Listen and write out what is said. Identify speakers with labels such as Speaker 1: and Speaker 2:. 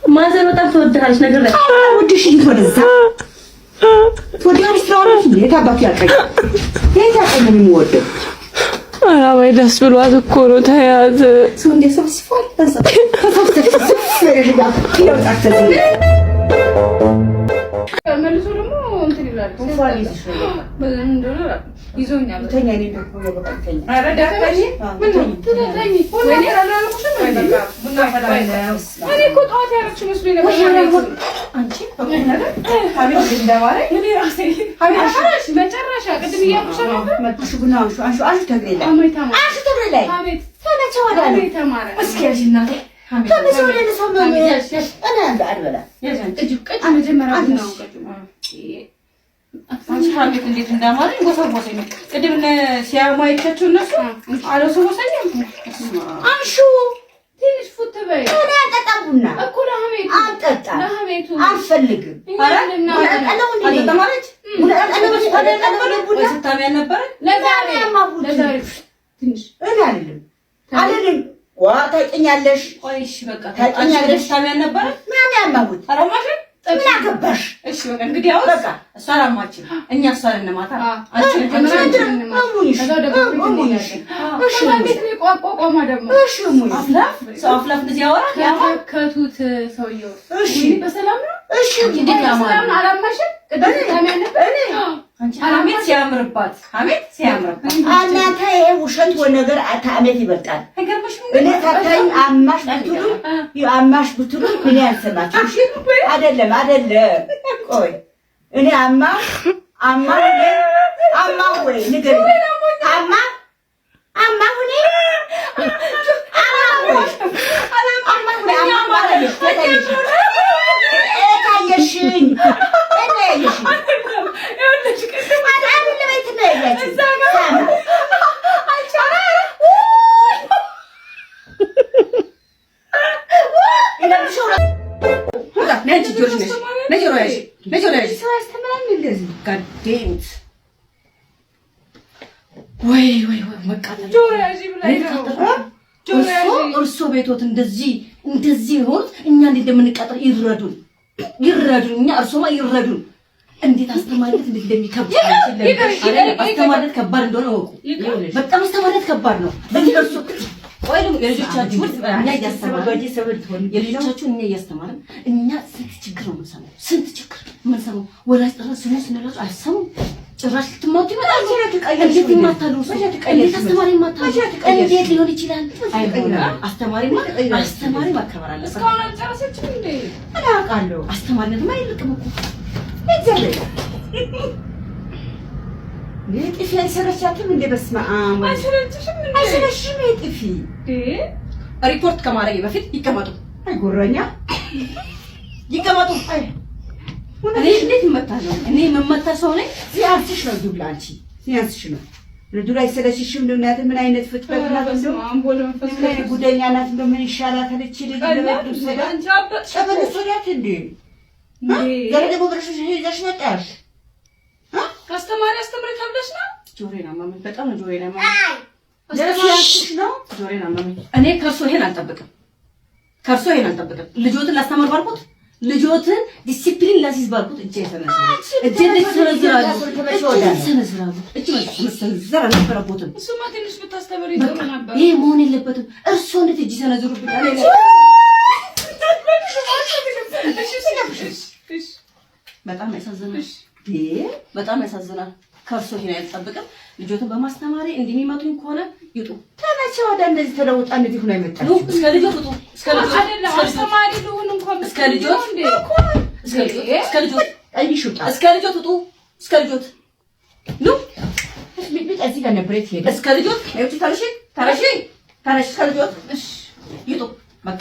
Speaker 1: ማዘር በጣም ትወድሃለች። ነገር ላይ
Speaker 2: ወድሽ ወደዛ ትወዲያለሽ ትለዋለች። የት አባቱ ያቀኝ የት ያቀኝ ነው የሚወደው።
Speaker 3: ኧረ ወይ ደስ ብሏት እኮ ነው። ተያዘ
Speaker 2: ሰው እንደ ሰብስፏል።
Speaker 4: መልሶ ደግሞ እንትን ይላል። ይዞኛል። እኔ እኮ ጠዋት ያደረግሽ መስሎኝ ነበር። መጨረሻ ቅድም እያልኩሽ ነበር።
Speaker 1: ሀሜት እንዴት እንዳማረኝ ጎሰጎሰኝ። ቅድም ሲያሙ አይቻቸው እነሱ አልወሰወሰኝም።
Speaker 2: አንሹ
Speaker 4: ትንሽ ፉት በይ።
Speaker 2: እኔ አልጠጣም ቡና
Speaker 4: እኮ ለሀሜቱ
Speaker 2: አልጠጣም፣
Speaker 4: ለሀሜቱ
Speaker 2: አልፈልግም።
Speaker 1: ስታሚ
Speaker 2: አልልም አልልም። ዋ ታውቂኛለሽ፣ ታውቂኛለሽ። ማን ያማሁት? ምን አገባሽ?
Speaker 1: እሺ በቃ እንግዲህ አሁን እሷ አላማችም፣ እኛ እሷን እንማታ። ሰው አፍላፍ እንደዚህ ያወራል።
Speaker 4: ያከቱት ሰውየው
Speaker 2: እሺ፣
Speaker 4: በሰላም ነው።
Speaker 2: እሺ፣
Speaker 4: በሰላም ነው። አላማሽም?
Speaker 1: ሀሜት ሲያምርባት፣ ሀሜት ሲያምርባት
Speaker 2: እናንተ ይሄ ውሸት ነገር ከሀሜት ይበልጣል። እኔ ታታኝ አማሽ ብትሉ አማሽ ብትሉ እኔ አልሰማችሁም። እሺ አይደለም አይደለም። ቆይ እኔ አማ አማ አማ ወይ ንገሪኝ። አማ አማ ሁኔ አማ ወይ አማ ሁኔ አማ ማለት ታየሽኝ እኔ ያየሽኝ
Speaker 1: ወይ ወይ ወይ መቃጠል እርሶ ቤቶት እንደዚህ እንደዚህ የሆኑት እኛ እንዴት እንደምንቃጠል ይረዱን፣ ይረዱን። እኛ እርሶማ ይረዱን። እንዴት አስተማሪነት እንዴት እንደሚከብድ አስተማሪነት ከባድ እንደሆነ እወቁ። በጣም አስተማሪነት ከባድ ነው። እርሶ ወይ ደግሞ የልጆቻችሁን እኛ እያስተማርን የልጆቻችሁን እኛ እያስተማርን እኛ ስንት ችግር ነው የምንሰማው፣ ስንት ችግር የምንሰማው። ወላጅ ጠራ ስሙ ስንላቸው አይሰሙም። ጭራሽ ልትማቱ ይመጣሉ። እንዴት ይማታሉ? እንዴት አስተማሪ ይማታሉ? እንዴት ሊሆን ይችላል? አስተማሪማ አስተማሪ ማከበር አለበት።
Speaker 4: እስካሁን አልጨረሰችም እንዴ?
Speaker 2: እኔ አውቃለሁ።
Speaker 1: አስተማሪነትማ አይልቅም እኮ
Speaker 2: ጥፊ አይሰለቻትም እንዴ? በስመ አብ
Speaker 4: አይሰለችሽም እንዴ?
Speaker 2: አይሰለችሽም? ጥፊ
Speaker 1: ሪፖርት ከማድረጌ በፊት ይቀመጡ።
Speaker 2: አይ ጉረኛ
Speaker 1: ይቀመጡ። እኔ እንዴት እመታለሁ? እኔ የምመታ ሰው ነኝ።
Speaker 2: ሲያንስሽ ነው ዱላ፣ አንቺ ሲያንስሽ ነው ዱላ። አይሰለችሽም? እናት ምን አይነት ፍጥረት ናት? እንደው ምን አይነት ጉደኛ ናት? እንደው ምን ይሻላታል እቺ ልጅ? ጸበል ወሰዳት እንዴ? ዛሬ ደግሞ ብለሽ ይዘሽ መጣሽ።
Speaker 4: አስተማሪ አስተምሪ ተብለሽ ነው።
Speaker 1: ጆሮዬን አመመኝ፣ በጣም ነው ጆሮዬን አመመኝ።
Speaker 2: ሲያንስሽ ነው
Speaker 1: ጆሮዬን አመመኝ። እኔ ከእርሶ ይሄን አልጠብቅም፣ ከእርሶ ይሄን አልጠብቅም። ልጆትን ላስተምር ባልኩት ልጆትን ዲሲፕሊን ላሲዝ ባልኩት እጄ ተነዝራሉ፣ እጄ ተነዝራሉ፣ እጄ ተነዝራሉ። እጄ መሰንዘር አልነበረቦትም።
Speaker 4: እሱማ ትንሽ ብታስተምሪ ጥሩ ነበር።
Speaker 1: ይሄ መሆን የለበትም። እርሶ እንዴት እጅ ሰነዝሩብኛል? በጣም ያሳዝናል። በጣም ያሳዝናል። ከእርሶ ይሄን አልጠብቅም። ልጆትን በማስተማሪ እንደሚመቱኝ ከሆነ ይጡ።
Speaker 2: ተመቼ ወደ እንደዚህ ተለውጣ እንደዚህ ሆና የመጣችው
Speaker 1: እስከ ልጆት ውጡ። እስከ ልጆት
Speaker 4: አይደለም አስተማሪ ልሁን እንኳን
Speaker 1: እስከ ልጆት እስከ ልጆት እስከ ልጆት እስከ ልጆት ውጡ። እስከ ልጆት ኑ
Speaker 2: እዚህ ጋር ነበር የት ሄደ?
Speaker 1: እስከ ልጆት ተነሺ፣ ተነሺ፣ ተነሺ። እስከ ልጆት ይጡ በቃ።